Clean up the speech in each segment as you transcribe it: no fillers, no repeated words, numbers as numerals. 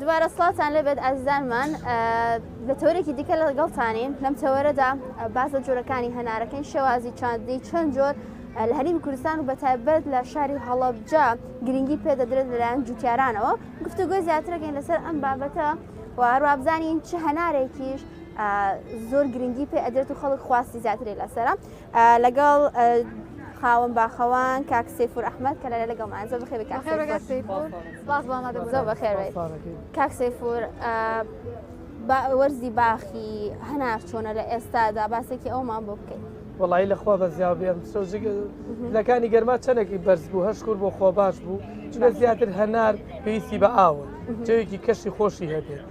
دوبارە سڵاوتان لێبێت ئازیزانمان لە تەوەرێکی دیکە لەگەڵتانین لەم تەوەرەدا باس لە جۆرەکانی هەنارەکەین شێوازی چاندنی چەند جۆر لە هەرێمی کوردستان و بەتایبەت لە شاری هەڵەبجە گرنگی پێدەدرێت لەلایەن جوتیارانەوە گفتوگۆی زیاترەکەین لەسەر ئەم بابەتە و هەروە بزانین چ هەنارێکیش زۆر گرنگی پێ ئەدرێت و خەڵک خواستی زیاتری لەسرە لەگەڵ خاوەن باخەوان کاک سەیفور ئەحمەد کە لەلای لەگەڵمان زۆر بەخێر بێی کاک سەیفور سپاس بۆ ئامادەبوون. زۆر بەخێر بێی کاک سەیفور وەرزی باخی هەنار چۆنە لە ئێستادا باسێکی ئەومان بۆ بکەیت وەڵی لە خوا بەزیاو بێم پلەکانی گەرما چەندێکی بەرز بوو هەر شکر بۆ خۆ باش بوو چونکە زیاتر هەنار پێویستی بە ئاوە جەوێکی کەشی خۆشی هەبێت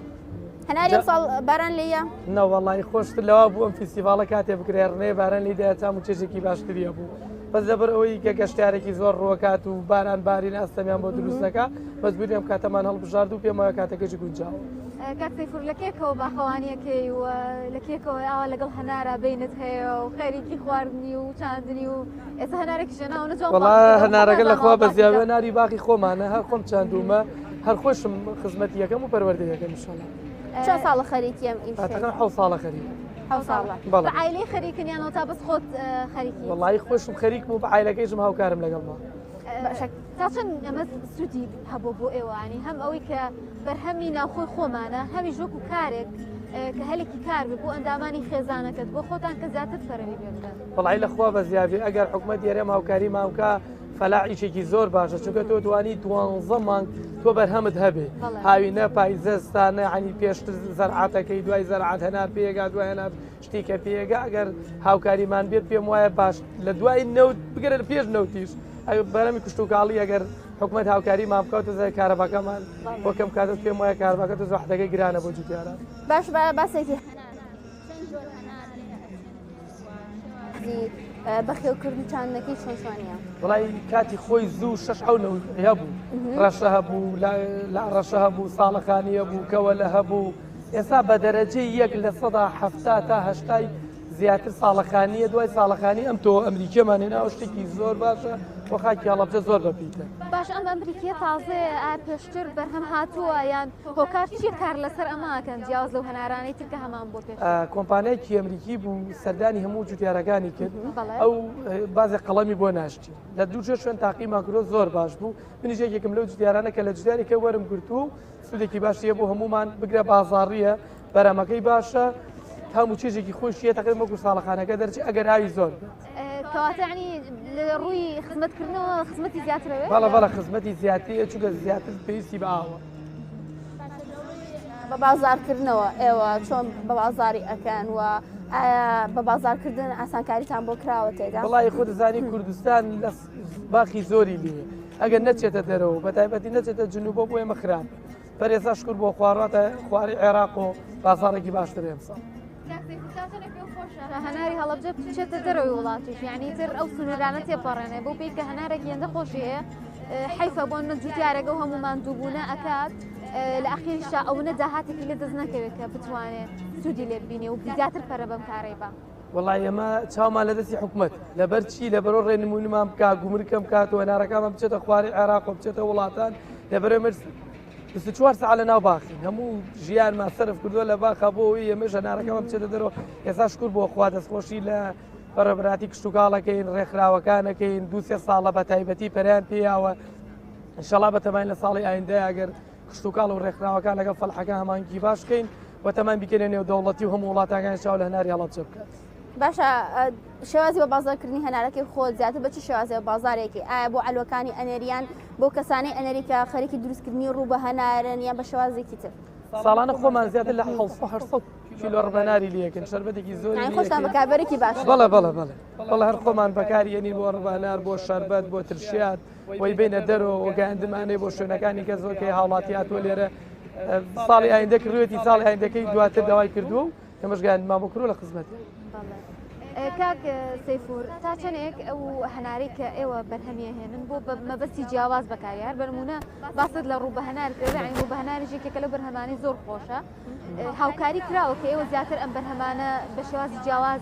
هەناری ئەمساڵ باران لێیە؟ نەوەڵی خۆشتر لەوە بوو ئەم فیستیڤاڵە کاتێ بکرێ ڕنێ باران لی دایە تام و چێژێکی باشتریە بوو بەس لەبەر ئەوەی کە گەشتارێکی زۆر ڕوەکات و باران بارین ئاستەمیان بۆ دروست دەکا مەجبوری ئەم کاتەمان هەڵبژارد و پێم وایە کاتەکەشی گونجاوە. کاک سەیفور لە کێکەوە باخەوانیەکەی و لە کێکەوە ئاوا لەگەڵ هەنارا بینت هەیە و خەریکی خواردنی و چاندنی و ئێستا هەنارێکی ژەناوە نە جوان وەڵا هەنارەکە لەخوا بەزیاوێ ناری باخی خۆمانە هەر خۆم چاندوومە هەر خۆشم خزمەتی یەکەم و پەروەردەی یەکەم ئینشاڵڵا. چەند ساڵە خەریکی ئەم ئیشەی؟ تقریبا حەوت ساڵە خەریکم. حەوت ساڵە. بەڵێ. بە عایلەی خەریکن یان تا بەس خۆت خەریکی؟ وەڵایی خۆشم خەریکم و بە عایلەکەیشم هاوکارم لەگەڵما. باشە تا چەند ئەمە سوودی هەبوو بۆ ئێوانی هەم ئەوەی کە بەرهەمی ناوخۆی خۆمانە هەمیش وەکو کارێک کە هەلێکی کار بێ بۆ ئەندامانی خێزانەکەت بۆ خۆتان کە زیاتر پەرەی پێ بدەن. وەڵایی لە خوا بەزیابێ ئەگەر حکومەت هەرێم هاوکاریمان بکا فەلاح ئیشێکی زۆر باشە چونکە تۆ توانی دوانزە مانگ تۆ بەرهەمت هەبێ هاوینە پایزە ستانە عنی پێشتر زەرعاتەکەی دوای زەرعات هەنار پێگا دوای هەنار شتێکە پێگا ئەگەر هاوکاریمان بێت پێم وایە باش لە دوای نەوت بگەرە لە پێش نەوتیش بەرەمی کشتتوکاڵی ئەگەر حکومت هاوکاریمان بکات و کارەباکەمان بۆ کەم کاتە پێم وایە کارەباکە تۆ زەحتەکەی گرانە بۆ جوتیاران باش باسێکی هەنار چەند جۆر هەنار لێرە ئەچێنرێت و شێوازی بەخێوکردن و چاندنەکەی چۆن چۆنیە؟ وڵی کاتی خۆی زوو شەش ئەو نەوت هەبوو ڕەشە هەبوو لا ڕەشە هەبوو ساڵەخانی هەبوو کەوەلە هەبوو ئێستا بە دەرەجەی یەک 70% تا هەشتای زیاتر ساڵەخانیە دوای ساڵەخانی ئەم تۆ ئەمریکیەمان هێناوە شتێکی زۆر باشە بۆ خاکی هەڵەبجە زۆر بەپیتە. باش ئەم ئەمریکیە تازەیە ئایا پێشتر بەرهەم هاتووە یان هۆکار چیە کار لەسەر ئەمە ئەکەن جیاواز لەو هەنارانەی تر کە هەمان بۆ پێشتر؟ کۆمپانیایەکی ئەمریکی بوو سەردانی هەموو جوتیارەکانی کرد ئەو بازێک قەڵەمی بۆ ناشتی لە دوو جۆر شوێن تاقیمان کردو زۆر باش بوو منیش یەکێکم لەو جوتیارانە کە لە جوتیارێکە وەرم گرتووە و سوودێکی باشیە بۆ هەمومان بگرە بازاڕیە بەرەمەکەی باشە تام و چێژێکی خۆشیە تەقریبا وەکو ساڵەخانەکە دەرچێ ئەگەر ئاوی زۆر بێت. کەواتە ینی لە ڕووی خزمەتکردنەوە خزمەتی زیاترەوێ؟ بەڵێ بەڵێ خزمەتی زیاترە چونکە زیاتر پێویستی بە ئاوە. بە بازارکردنەوە ئێوە چۆن بە بازاری ئەکەن و ئایا بە بازارکردن ئاسانکاریتان بۆ کراوە تێدا؟ وەڵی خۆت زانی کوردستان لە باخی زۆری لێ ئەگەر نەچێتە دەرەوە بە تایبەتی نەچێتە جنوبە بۆ ئێمە خراپە پەرێزا شکر بۆ خواڕاتە خواری عێراق و بازاڕێکی باشتر ئەمساڵ. هەناری هەڵەبجە بچێتە دەرەوەی وڵاتیش یعنی تر ئەو سنوورانە تێپەڕێنێ بۆ پێی کە هەنارێک هێندە خۆشی هەیە حەیفە بۆ من جوتیارەکە و هەموو ماندووبوونە ئەکات لە ئەخیریشا ئەوەنە داهاتێکی لێ دەست نەکەوێت کە بتوانێت سوودی لێ ببینێ و زیاتر پەرە بەم کارەی بە. وەڵای ئێمە چاومان لە دەستی حکومەت لەبەر چی لەبەرۆ ڕێنمونیمان بکا گومرکەم کات و هەنارەکانمان بچێتە خواری عێراق و بچێتە وڵاتان لەبەرۆ ئێمە 24 ساعت لە ناو باخین هەموو ژیانمان سەرف کردووە لە باخە بۆ ئەوەی ئێمەش هەنارەکەمان بچێتە دەرەوە ئێستا شکر بۆ خوا دەستخۆشی لە بەڕێوەبەراتی کشتوکاڵەکەین ڕێکخراوەکانەکەین دوو سێ ساڵە بە تایبەتی پەریان پێیاوە ئینشەڵا بەتەماین لە ساڵی ئایندە ئەگەر کشتوکاڵ و ڕێکخراوەکان لەگەڵ فەلحەکە هەمانگی باش بکەین و تەمان بیکەینە نێودەوڵەتی و هەموو وڵاتەکان چاو لە هەناری هەڵەبجە بکات. باشە شێوازی بە بازارکردنی هەنارەکەی خۆت زیاتر بە چ شێوازێ بازارێکی ئایا بۆ عەلوەکانی ئەنێریان بۆ کەسانی ئەنەری کە خەریکی دروستکردنی ڕوو بە هەنارن یان بە شێوازێکی تر؟ ساڵانە خۆمان زیاتر لە 700 کیلۆ ڕبەناری لەکەن شەربەتێکی زۆر خۆشتان بەکاربەرێکی باش بەڵێ بەڵێ بەڵێ بەڵێ هەر خۆمان بەکاری بۆ ڕبانار بۆ شەربەت بۆ ترشیات وەی بینە دەرەوە و گەیاندمانەی بۆ شوێنەکانی کە زۆر کەی هاوڵاتی هاتووە لێرە ساڵی ئایندە کڕوێتی ساڵی ئایندەکەی دواتر داوای کردووە و ئێمەش گەیاندمان بۆ کردووە لە خزمەتی. کاک سەیفور تا چەندێک ئەو هەنارەی کە ئێوە بەرهەمیە هێنن بۆ بە مەبەستی جیاواز بەکاری هەر بەرمونە باست لە ڕوو بە هەنار کرد یعنی ڕوو بە هەناریش یەکێکە لەو بەرهەمانەی زۆر خۆشە هاوکاری کراوە کە ئێوە زیاتر ئەم بەرهەمانە بە شێوازی جیاواز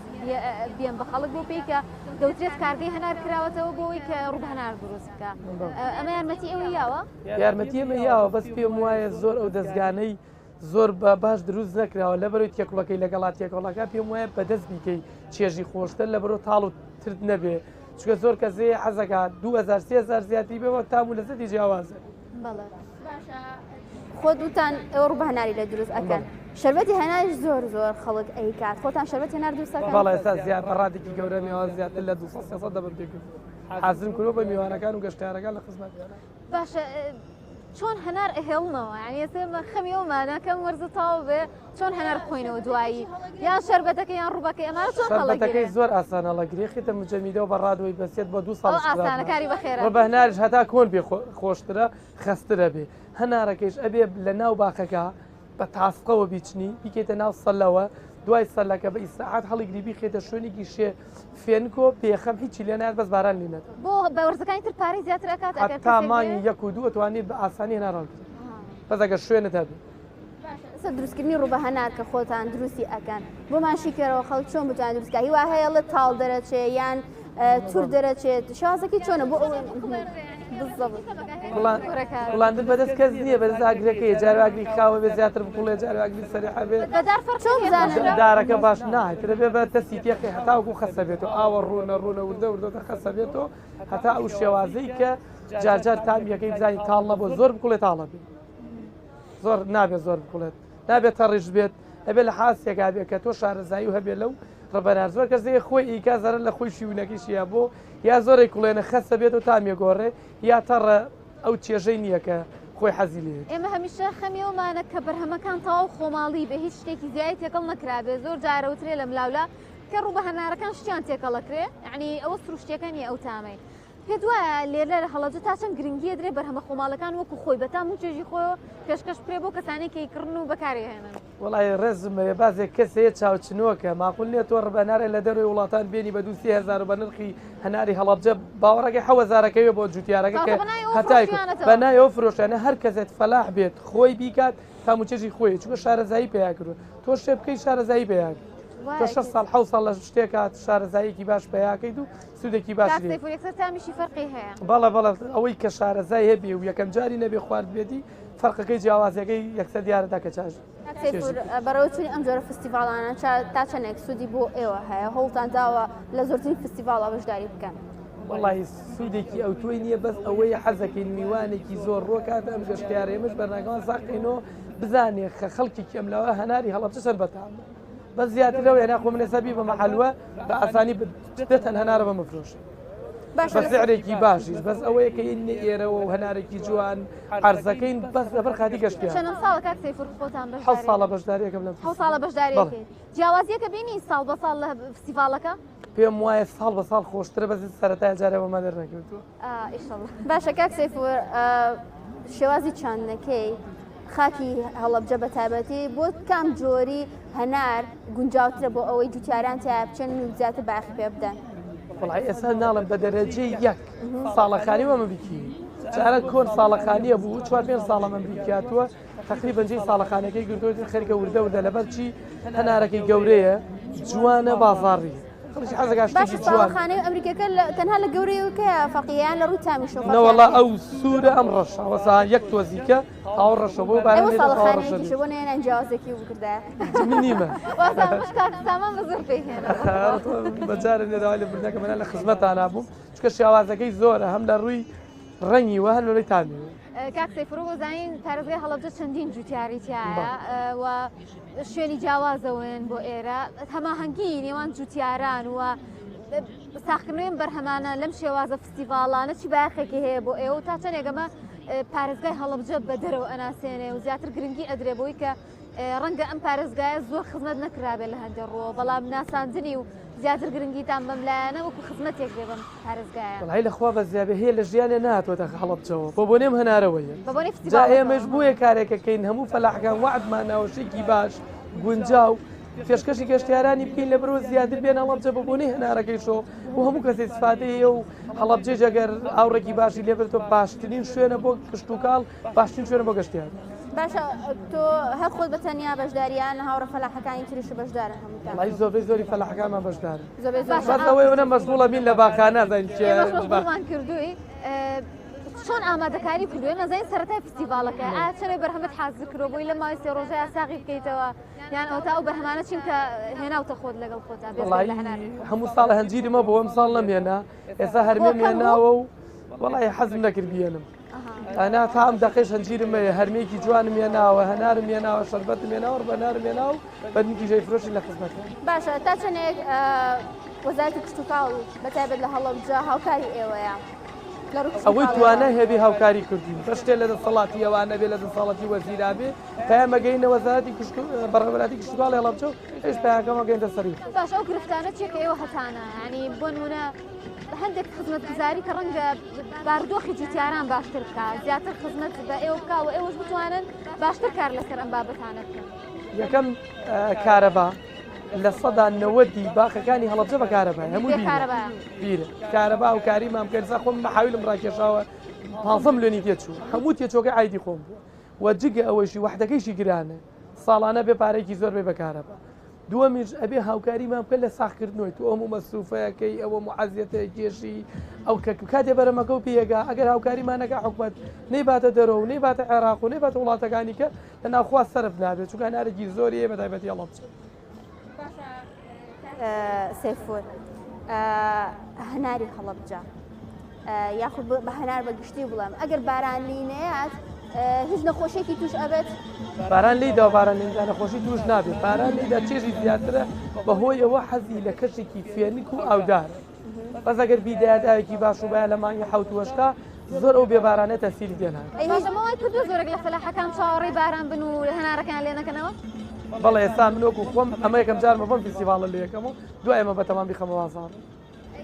بیەن بە خەڵک بۆ پێی کە دەوترێت کارگەی هەنار کراوەتەوە بۆ ئەوەی کە ڕووب هەنار دروست بکە. ئەمە یارمەتی ئێوەی یاوە؟ یارمەتی ئێمە یاوە، بەس پێم وایە زۆر ئەو دەزگانەی زۆر بە باش دروست نەکراوە لەبەرەوەی تێکڵەکەی لەگەڵا تێکەڵەکە پێم وایە بەدەست بیکەی چێژی خۆشتر لەبەرەوە تاڵ و ترت نەبێ چونکە زۆر کەس هەیە حەزەکا 2000 3000 زیاتری بێ وە تام و لەزەتی جیاوازە. بەڵێ باشە خۆت وتان ئێوە ڕوو بە هەناری لێ دروست ئەکەن شەربەتی هەناریش زۆر زۆر خەڵک ئەیکات خۆتان شەربەتی هەنار دروست ئەکەن؟ بەڵێ ئێستا زیاد بە ڕادێکی گەورە میوان زیاتر لە 200 300 دەبم پێ کردووە حازرم کردووە بە میوانەکان و گەشتیارەکان لە خزمەتیانە. باشە چۆن هەنار ئەهێڵنەوە یعنی ئێستا ئێمە خەمی ئەومانە کەم وەرزە تەواو بێ چۆن هەنار بخۆینەوە دوایی یان شەربەتەکە یان ڕووبەکەی ئەمانە چۆن شەربەتەکەی زۆر ئاسانە هەڵەگرێ خیتە مجەمیدەوە بە ڕادوەی بەسێت بۆ دوو ساڵ ئاسانە کاری بەخێرە بە هەناریش هەتا کۆن بێ خۆشترە خەسترە بێ هەنارەکەیش ئەبێ لە ناو باخەکە بە تاسقەوە بیچنی بیکەیتە ناو سەلەوە دوای سەلەکە بە ئیسراحەت هەڵیگری بیخێتە شوێنێکی شێ فێنکۆ بێخەم هیچی لێ نایەت بەس باران لێ نەدا. بۆ بە وەرزەکانی تر پارەی زیاتر ئەکات ئەگەر هەتا مانگی یەک و دوو ئەتوانی بە ئاسانی هەنار هەڵگری بەس ئەگەر شوێنت هەبێ. باشە ئێستا دروستکردنی ڕووبە هەنار کە خۆتان دروستی ئەکەن بۆمان شیکەرەوە خەڵک چۆن بتوانێت دروست بکات هیوا هەیە ڵێ تاڵ دەرەچێ یان تور دەرەچێت شازەکەی چۆنە بۆ ئەوەی بالضبط کوڵاندن بەدەست کەس نییە بەدەست ئاگرەکەی جار ئاگری خاوە بێ زیاتر بکوڵێ جار ئاگری سەریحە بێ دارەکە باش ناترە بێ بە دەستی تێقی هەتاوەکو خەسە بێتەوە ئاوە ڕوونە ڕوونە وردە وردە خەسە بێتەوە هەتا ئەو شێوازەی کە جارجار تامیەکەی بزانانی تاڵ نەبوو زۆر بکوڵێ تاڵە بێت زۆر نابێت زۆر بکوڵێت نابێت تەڕیش بێت ئەبێ لە حاستێکا بێ کە تۆ شارەزایی و هەبێ لەو ڕبەنار زۆر کەس دەیە خۆی ئیکا زەرەر لە خۆی شیونەکەیشی یا بۆ یا زۆرێک کوڵێنە خەستە بێت و تامیە گۆڕێ یا تەڕە ئەو چێژەی نییە کە خۆی حەزی لێ. ئێمە هەمیشە خەمی ئەومانە کە بەرهەمەکان تەواو خۆماڵی بێ هیچ شتێکی زیای تێکەڵ نەکرابێ زۆر جارە وترێ لەملاولا کە ڕوو بە هەنارەکان شتیان تێکەڵەکرێ یعنی ئەوە سروشتیەکە نییە ئەو تامەی پێت وایە لێرە لە هەڵەبجە تا چەند گرنگی ئەدرێ بەرهەمە خۆماڵەکان وەکو خۆی بە تام و چێژی خۆیەوە پێشکەش بکرێ بۆ کەسانێک کە ئەیکڕن و بەکاری ئەهێنن؟ وەڵای ڕێزم هەیە بازێک کەس هەیە چاوچنۆکە ماقول نیە تۆ ڕبەنارێ لە دەرەوەی وڵاتان بێنی بە دوو سێ هەزار و بە نرخی هەناری هەڵەبجە باوەڕەکەی حەو هەزارەکەوێ بۆ جوتیارەکە کە هەتای بە ناوی ئەو فرۆشیانە هەر کەسێت فەلاح بێت خۆی بیکات تام و چێژی خۆی چونکە شارەزایی پەیا کردووە تۆ شتێ بکەی شارەزایی پەیا تۆ شەش ساڵ حەو ساڵ لە شتێکات شارەزاییەکی باش پەیاکەیت و سوودێکی باش کاک سەیفور یەکسەر تامیشی فەرقی هەیە. بەڵێ بەڵێ ئەوەی کە شارەزای هەبێ و یەکەم جاری نەبێ خواردبێتی فەرقەکەی جیاوازیەکەی یەکسەر دیارە دا کە چاژ کاک سەیفور بەڕێوەچوونی ئەم جۆرە فستیڤاڵانە تا چەندێک سوودی بۆ ئێوە هەیە هەوڵتان داوە لە زۆرترین فستیڤاڵا بەشداری بکەن؟ وەڵی سوودێکی ئەوتۆی نییە بەس ئەوەی حەزەکەین میوانێکی زۆر ڕۆکات ئەم گەشتیارە ئێمەش بەرناگەمان ساقینەوە بزانێ خە خەڵکێکی ئەم لەوە هەناری هەڵەبجە چەند بەتامە بەس زیاتر لەو یانا خۆ من ئێستا بیبەمە حەلوە بە ئاسانی دەتەن هەنارە بەمە فرۆشن باشە بە سعرێکی باشیش بەس ئەوەیە کە ئینە ئێرەوە و هەنارێکی جوان عەرزەکەین بەس لەبەر خاتی گەشتیان چەنەم ساڵە کاک سەیفور خۆتان بەشداری حەوت ساڵە بەشداریەکەم لەم حەوت ساڵە بەشداری بەڵێ. ئەکەیت جیاوازیەکە بینی ساڵ بە ساڵ لە فستیڤاڵەکە پێم وایە ساڵ بە ساڵ خۆشترە بەس سەرەتای جارێ بەمان دەرنەکەوتووە ئیشەڵا. باشە کاک سەیفور شێوازی چاندنەکەی خاکی هەڵەبجە بە تایبەتی بۆ کام جۆری هەنار گونجاوترە بۆ ئەوەی جوتیاران تیا بچن و زیاتر بایەخی پێ بدەن؟ وەڵای ئێستا ناڵم بە دەرەجەی یەک ساڵەخانی وە مەبیکی جارە کۆن ساڵەخانیە بوو چوار پێنج ساڵە مەمریکاتوە تقریبا جێی ساڵەخانەکەی گرتووە خەریکە وردە وردە لەبەر چی هەنارەکەی گەورەیە جوانە بازاڕی خەڵکی حەزەکات باشە شتێکی جوان ساڵەخانەی ئەمریکەکە تەنها لە گەورەیەکەیە فەقیان لە ڕووی تامیشەوە فەرقیان نەوەڵا هەیە. ئەو سوورە ئەم ڕەشە وەسا یەک تۆزیکە ئەو ڕەشە بۆ باران ئێوە لێ دەکا ئەو ڕەشە ساڵەخانەیەکیشە بۆ نەیەنان جیاوازێکی بکردایە من نیمە وازانم کاک سامان بە زۆر پێی هێنا. بەجارە نێداوای لێ بردنەکە من لە خزمەتانا بووم چونکە شێوازەکەی زۆرە هەم لە ڕووی ڕەنگی وە هەم لە ڕووی تامیەوە. کاک سەیفور وەک زانین پارێزگای هەڵەبجە چەندین جوتیاری تیایە و شوێنی جیاوازەوەن بۆ ئێرە هەماهەنگی نێوان جوتیاران و ساخکردنەوەی ئەم بەرهەمانە لەم شێوازە فستیڤاڵانە چی بایەخێکی هەیە بۆ ئێوە تا چەندێک ئەمە پارێزگای هەڵەبجە بە دەرەوە ئەناسێنێ و زیاتر گرنگی ئەدرێ بۆی کە ڕەنگە ئەم پارێزگایە زۆر خزمەت نەکرابێت لە هەندێک ڕووەوە بەڵام ناساندنی و زیاتر گرنگیدان بەم لایەنە وەکو خزمەتێک بێ بەم پارێزگایە. وەڵی لە خوا بەزیابێ هەیە لە ژیانێ نەهاتووەتە هەڵەبجەوە بۆ بۆنێم هەنارەوەیە بە بۆنەی جا فستیڤاڵەکەوە. ئێمەش بۆیە کارێکەکەین هەموو فەلاحەکان وەعدمان ناوە شتێکی باش گونجاو پێشکەشی گەشتیارانی بکەین لە برۆ زیاتر بێن هەڵەبجە بە بۆنەی هەنارەکەیشەوە و هەموو کەسێک ئیسفادەی هەیە و هەڵەبجەیش ئەگەر ئاوڕێکی باشی لێ بێتەوە باشترین شوێنە بۆ کشتوکاڵ باشترین شوێنە بۆ گەشتیار. باشە تۆ هەر خۆت بە تەنیا بەشداریان هاوڕە فەلاحەکانی تریش بەشدارن هەمووتان؟ وەڵی زۆربەی زۆری فەلاحەکانمان بەشدارن. زۆربەی زۆر. بەس ئەوەی ئەوەنە مەشغوڵە بین لە باخا نازانین کێ ئێمەش مەشغوڵمان کردووی. چۆن ئامادەکاری کردووە؟ ئێمە زانین سەرەتای فستیڤاڵەکە ئایا چەندێک بەرهەمت حازر کردووە بۆی لە ماوەی سێ ڕۆژەیا ساغی بکەیتەوە یان ئەوەتا ئەو بەرهەمانە چین کە هێناوتە خۆت لەگەڵ خۆتا بێجگە لە هەنار؟ هەموو ساڵ هەنجیرم هەبوو ئەم ساڵ نەمهێنا ئێستا هەرمێم هێناوە و وەڵی حەزم نەکرد بیێنم. ئەنا تا ئەم دەقەیش هەنجیرم هەیە هەرمێکی جوانم هێناوە هەنارم هێناوە شەربەتم هێناوە ڕبەنارم هێناوە بەرنیکی ژەی فرۆشی لە خزمەتە. باشە تا چەندێک وەزارەتی کشتوکاڵ بە تایبەت لە هەڵەبجە هاوکاری ئێوەیە؟ ئەوەی توانای هەبێ هاوکاری کردوین بە شتێ لە دەسەڵاتی ئەوان نەبێ لە دەسەڵاتی وەزیرا بێ پەیامەگەینە وەزارەتی بەڕێوەبەراتی کشتوکاڵی هەڵەبجە و ئێش پەیامەکەمەگەینە سەروی. باش ئەو گرفتانە چیە کە ئێوە هەتانە یانی بۆ نمونە هەندێک خزمەتگوزاری کە ڕەنگە بارودۆخی جوتیاران باشتر بکات زیاتر خزمەت بە ئێوە بکا و ئێوەش بتوانن باشتر کار لەسەر ئەم بابەتانە بکەن. یەکەم کارەبا 90%ی باخەکانی هەڵەبجە بە کارەبای هەموو بیرە کارەبا و کاریمان بکەن سا خۆم مەحاویلم ڕاکێشاوە 15 ملیۆنی تێچوو هەموو تێچۆکە ئایدی خۆم بووە و جگە ئەوەشی وەحدەکەیشی گرانە ساڵانە بێ پارێکی زۆر بێ بە کارەبا دووەمیش ئەبێ هاوکاریمان بکەن لە ساغکردنەوەی تو ئەو مەسروفەکەی ئەوە معەزیەتە کێشی ئەو کە کاتێ بەرەمەکە و پێگا ئەگەر هاوکاریمانەکە حکومت نەیباتە دەرەوە و نەیباتە عێراق و نەیباتە وڵاتەکانی کە لە ناوخوا سەرف نابێت چونکە هەنارێکی زۆری هەیە بە تایبەتی هەڵەبجە. سەیفور هەناری هەڵەبجە یاخود بە هەنار بە گشتی بڵێم ئەگەر باران لی نەیات هیچ نەخۆشیێکی توش ئەبێت؟ باران لیدا و باران لێدا نەخۆشی توش نابێت باران لیدا چێژی زیاترە بەهۆی ئەوە حەزی لە کەشێکی فێنک و ئاودارە بەس ئەگەر بیدایەت ئاوێکی باش و باە لە مانگی حەوت و هەشتا زۆر ئەو بێبارانە تەسیری تێناکات. ئەی هیچ ئەمە وای کردووە زۆرێک لە فەلاحەکان چاوەڕێی باران بن و هەنارەکەیان لێ نەکەنەوە؟ بەڵێ ئێستا من وەکو خۆم ئەمە یەکەم جارمە بەم فیستیڤاڵە لێ یەکەم و دوای ئەمە بەتەمام بیخەمە بازاڕ.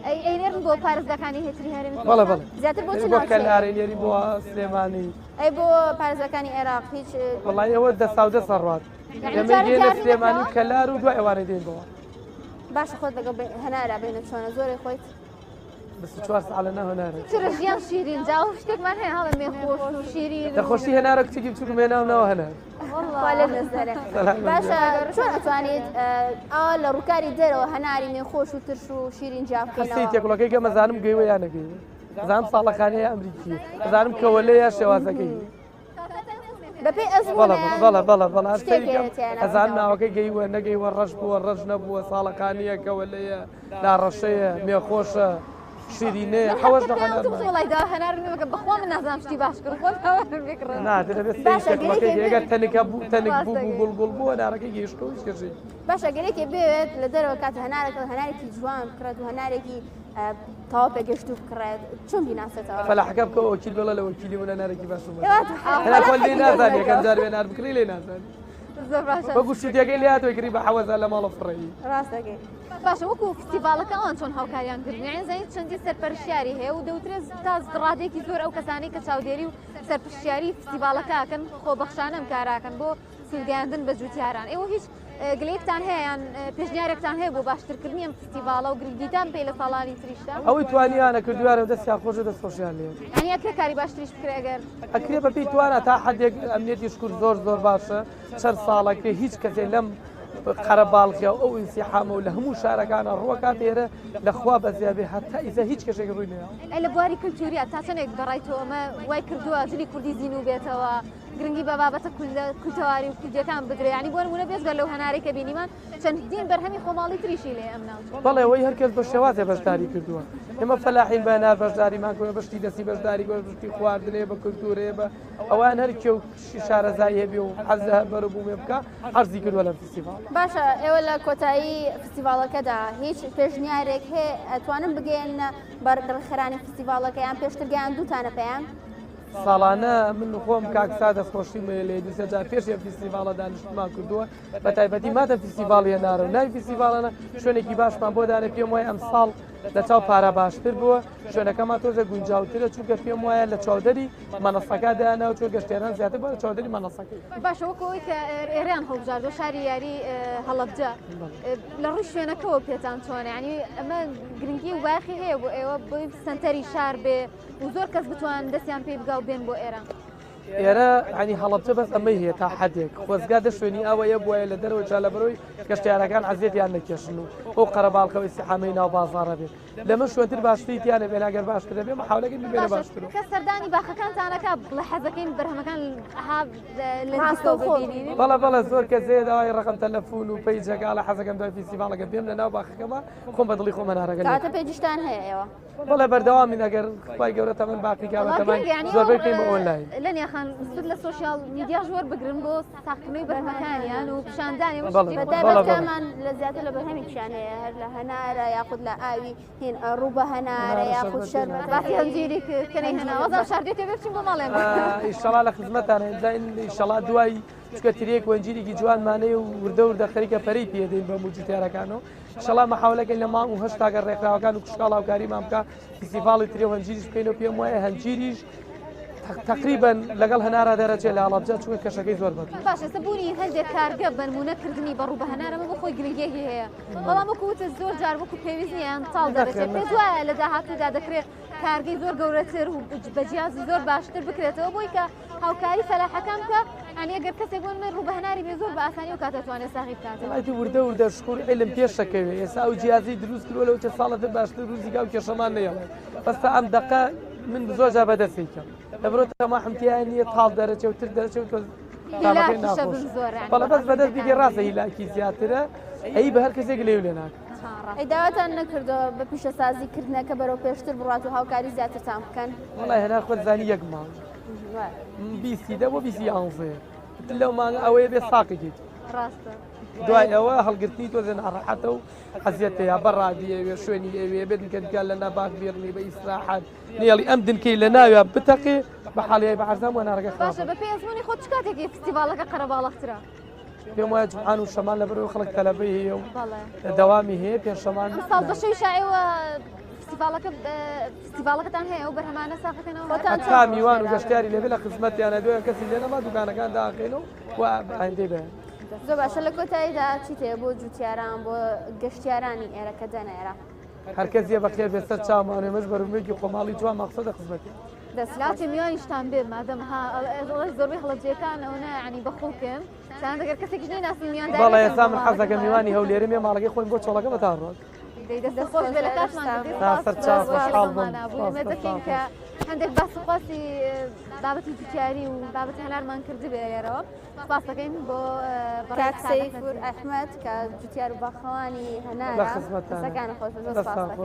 ئەی ئەینێرن بۆ پارێزگاکانی هێتری هەرێمی بەڵێ بەڵێ زیاتر بۆ چ بۆ کەلار ئەینێری بۆ سلێمانی. ئەی بۆ پارێزگاکانی عێراق هیچ؟ وەڵای ئەوە دەساو دەست ئەڕوات. ئێمە دێنە سلێمانی و کەلار و دوای ئەوانەی دێن بۆ. باشە خۆت لەگەڵ هەنارا بینە چۆنە زۆرێ خۆیت؟ 24 ساعة لەناو هەنارە. چرا ژیان شیرین جا ئەو شتێکمان هەیە هەڵێ مێ خۆش و شیرین لە خۆشی هەنارە کچێکی بچووکم هێناو ناو هەنار. خوا لێت نەزەرێ. باشە چۆن ئەتوانیت ئا لە ڕووکاری دەرەوە هەناری مێ خۆش و ترش و شیرین جیا بکەینەوە؟ قسەی تێکڵەکەی کەم ئەزانم گەیوە یا نەگەیوە ئەزانم ساڵەخانەیە ئەمریکی ئەزانم کەوەلەیە شێوازەکەی. بەپێی ئەزموون بەڵێ بەڵێ بەڵێ بەڵێ هەر شتێک سەیری کەم هەیە تیایان ئەزانم ئەبێتەوە. ناوەکەی گەیوە نەگەیوە ڕەش بووە ڕەش نەبووە ساڵەکانییە کەوەلەیە لاڕەشەیە مێخۆشە شیرینەیە من حەوەش هەفتە نەخۆ پێیان وتم هەنارمان. وەڵای دا هەنار نەمەکە بەخوا من نازانم شتی باش کڕم خۆت هەنار بکڕن. نا دەبێت سەیری باشە تێکڵەکەی گەرێکێ کەی ئەگەر تەنکە بوو تەنک ڕاست بوو بوو دەکەی. گوڵ گوڵ بوو هەنارەکەی گەیشتووە هیچ کێشەی باشە گەرێکێ بێت لە دەرەوە کات هەنارەکە هەنارێکی جوان بکڕێت و هەنارێکی تەواو پێگەشتوو بکڕێت چۆن بیناسێتەوە؟ فەلاحەکە بکە وەکیل بڵێ لە وەکیلی من هەنارێکی باشم وەرگرت. ئێوە هەنار خۆت لێی فەلاحێکی نازانی دەست یەکەم جار هەنار بکڕی لێی نازانی. زۆر باشە. وەکو شووتیەکەی لێ هاتووە کڕی بە حەوەزا لە ماڵە فڕێی. ڕاست دەکەی. باشە وەکو فستیڤاڵەکە ئەوان چۆن هاوکاریان کردن یعنی زانین چەندین سەرپەرشتیاری هەیە و دەوترێت تا ڕادەیەکی زۆر ئەو کەسانەی کە چاودێری و سەرپشتیاری فستیڤاڵەکە ئەکەن خۆبەخشانە ئەم کارە ئەکەن بۆ سوودگەیاندن بە جووتیاران ئێوە هیچ گلەیەکتان هەیە یان پێشنیارێکتان هەیە بۆ باشترکردنی ئەم فستیڤاڵە و گرنگیدان پێی لە ساڵانی تریشدا؟ ئەوەی توانیانە کردویانە دەستیان خۆشە دەست خۆشیان لێ یعنی ئەکرێ کاری باشتریش بکرێ ئەگەر ئەکرێ بەپێی توانا تا حدێک ئەمنیەتی شکور زۆر زۆر باشە چەند ساڵەکە هیچ کەسێک لەم قەرەباڵغیا و ئەو ئینسیحامە و لە هەموو شارەکانە ڕووەکات ئێرە لە خوا بەزیابێ هەتا ئیزە هیچ کەسێک ڕووی نەیاوە. ئەی لە بواری کلتوریا تا چەندێک بەڕای تۆ ئەمە وای کردووە جلی کوردی زینوو بێتەوە گرنگی بە بابەتە کولتەواری و کوردیەکان بدرێ یانی بۆ نموونە بێجگە لەو هەنارەی کە بینیمان چەندین بەرهەمی خۆماڵی تریشی لێ ئەم ناوچە. بەڵێ ئەوەی هەر کەس بە شێوازێ بەشداری کردووە ئێمە فەلاحین بە هەنار بەشداریمان کردووە بە شتی دەستی بەشداری کردووە بە شتی خواردنێ بە کولتوورێ بە ئەوان هەر کێ و شارەزایی هەبێ و حەز لە هەر بەروبوومێ بکا عەرزی کردووە لەم فیستیڤاڵە. باشە ئێوە لە کۆتایی فیستیڤاڵەکەدا هیچ پێشنیارێک هەیە ئەتوانن بگەیەننە بە ڕێکخەرانی فیستیڤاڵەکە یان پێشتر گەیاندووتانە پێیان؟ ساڵانە من خۆم کاک سا دەستخۆشیم هەیە لێ دوو سێ جار پێش ئەم فیستیڤاڵە دانیشتمان کردووە بە تایبەتی ماتە فیستیڤاڵی هەنارە و ناوی فیستیڤاڵانە شوێنێکی باشمان بۆ دانێ پێم وایە ئەمساڵ لە چاو پارە باشتر بووە شوێنەکەمان تۆزێ گونجاوترە چونکە پێم وایە لە چاودەری مەنەسەکە دایانەوە چۆ گەشتیاران زیاتر بۆ لە چاودەری مەنەسەکەی. باشە وەکو ئەوەی کە ئێرەیان هەڵبژاردووە شاری یاری هەڵەبجە لە ڕووی شوێنەکەوە پێتان چۆنە یعنی ئەمە گرنگی و بایەخی هەیە بۆ ئێوە بۆی سەنتەری شار بێ و زۆر کەس بتوانن دەستیان پێی بگا و بێن بۆ ئێرە. ئێرە ینی هەڵەبجە بەس ئەمەی هەیە تا حدێک خۆزگا دە شوێنی ئەوەیە بواە لە دەرەوە جا لە بەرەوەی گەشتیارەکان عەزێتیان نەکێشن و ئەو قەرەباڵخەوەی سیحامەی ناو بازاڕە بێت لەمە شوێنتر باشتری تیانە بێن ئەگەر باشتر دەبێ محاولەکەی ببێنە باشتر کە سەردانی باخەکانتانەکە بڵێ حەزەکەین بەرهەمەکان ها لە ڕاستەوخۆ ببینین. بەڵێ بەڵێ زۆر کەس هەیە داوای ڕقم تەلەفون و پەیجەکە ئەڵێ حەزەکەم دوای فیستیڤاڵەکە بێم لە ناو باخەکەمە خۆم بە دڵی خۆم هەنارەکە لێ کەواتە پەیجیشتان هەیە ئێوە؟ بەڵێ بەردەوامین ئەگەر خوای گەورە تەمەن باقی کا بە تەمای زۆربەی بکەین بە ئۆنلاین. لەنیا خان سود لە social media ش وەربگرن بۆ ساغکردنەوەی بەرهەمەکانیان و پیشاندانی بەڵێ بەڵێ بەتایبەت کامان لە زیاتر لە بەرهەمێکیان هەیە هەر لە هەنارە یاخود لە ئاوی هین ڕوو بە هەنارە یاخود شەربەت باسی هەنجیری کرد کەنەی هەنا وەزان شاردێتێ بچین بۆ ماڵێ ئیشەڵا لە خزمەتانە ئیشەڵا دوای چکە ترێک وەنجیرێکی جوانمانەیە و وردە وردە خەریکە پەرەی پێدەین بە موجوتیارەکان و ئیشەڵا مەحاولەکەین لە مانگ و هەشتاگەر ڕێکخراوەکان و کشتوکاڵ هاوکاریمان بکە فیستیڤاڵی ترێ و هەنجیریش بکەین و پێم وایە هەنجیریش تقریبا لەگەڵ هەنارا دەرەچێت لە هەڵەبجە چونکە کەشەکەی زۆر بەد باش ئێستا بوونی هەندێک کارگە بەنمونە کردنی بەڕوو بە هەنارەمە بۆ خۆی گرنگیەکی هەیە بەڵام وەکو وتت زۆر جار وەکو پێویست نییە یان تاڵ دەرەچێت پێت وایە لە داهاتوودا دەکرێت کارگەی زۆر گەورەتر و بە جیازی زۆر باشتر بکرێتەوە بۆی کە هاوکاری فەلاحەکان بکە یانی ئەگەر کەسێک بۆ من ڕوو بە هەناری بێ زۆر بە ئاسانی ئەو کاتە توانێت ساغی بکاتەوە. وەڵای وردە وردە شکور عیلم پێشەکەوێ ئێستا ئەو جیازی دروست کردوە لەو چەند ساڵە تر باشتر دروستی کا و کێشەمان نەیەڵێ بەس تا ئەم دەقە من زۆر جار بەدەستی کەم لەبرۆ تەماحم تیا نییە تاڵ دەرەچێ و تر دەرەچێ و تۆ تامەکەی هیلاکیشە ناخۆش بن زۆر یانی بەڵێ بەس بەدەست بیگەی ڕاستە هیلاکی زیاترە ئەی بە هەر کەسێک لێو لێ ناکا. ئەی داواتان نەکردووە بە پیشەسازی کردنەکە بەرەو پێشتر بڕات و هاوکاری زیاترتان بکەن؟ وەڵای هەنار خۆت زانی یەک مانگ بیستی دە بۆ بیستی یانزەیە لەو مانگ ئەوەیە بێ ساقێکیت ڕاستە دوای ئەوە هەڵگرتنی تۆزێ ناڕەحەتە و ئەزیەتە یا بەڕادی ئەوێ شوێنی ئەوێ بێت دنکە دکان لە ناباغ بێڕنی بە ئیسراحەت نێڵی ئەم دنکەی لە ناویا بتەقێ بە حاڵیای بە عەرزان بۆ نارەکە خراپە. باشە بە پێی ئەزموونی خۆت چ کاتێکی فستیڤاڵەکە قەرەباڵغترە؟ پێم وایە جومعان و شەمان لەبەرئەوەی خەڵک تەلەبەی هەیە و دەوامی هەیە پێنجشەمان ئەمساڵ بە شەویشا ئێوە فستیڤاڵەکە فستیڤاڵەکەتان هەیە ئەو بەرهەمانە ساغەکەنەوە هەتا میوان و گەشتیاری لێبێ لە خزمەتیانە دوای کەسی لێ نەما دوکانەکان داخێن و و ئایندەی بەیان. زۆر باشە لە کۆتاییدا چیت هەیە بۆ جوتیاران بۆ گەشتیارانی ئێرە کە دێنە ئێرە؟ هەرکەس یە بەخێر بێت سەر چاومان ئێمەش بەرومێکی خۆماڵی جوان مەقسەدە خزمەتی. دەست لاچێ میوانیشتان بێ مادەم ها زۆربەی هەڵەبجەیەکان ئەوەنە یعنی بەخوڵکن تەنانەت ئەگەر کەسێکیش نەیناسین میوانداری بەڵێ نەکەن ئێستا بۆ من حەزەکەم ماڵەکەمان. میوانی هەولێرم یە ماڵەکەی خۆیم بۆ چۆڵەکە بە تا ڕۆت. دەی دەست خۆش بێ لە کاتمان گرتی تا سپاس سەر چاو زۆر خۆشحاڵ بم. لەگەڵمانا بووی سپاس ئومێد سەر دەکەین چاو کە هەندێک باس و خواسی بابەتی جوتیاری و بابەتی هەنارمان کردبێ لێرەوە سپاس دەکەین بۆ بەڕێز کاک کاک سەیفور ئەحمەد. ئەحمەد کە جوتیار و باخەوانی لە هەنارە خزمەتتانە. قسەکانی خۆش بێ زۆر دەستتان سپاس خۆش. دەکەین.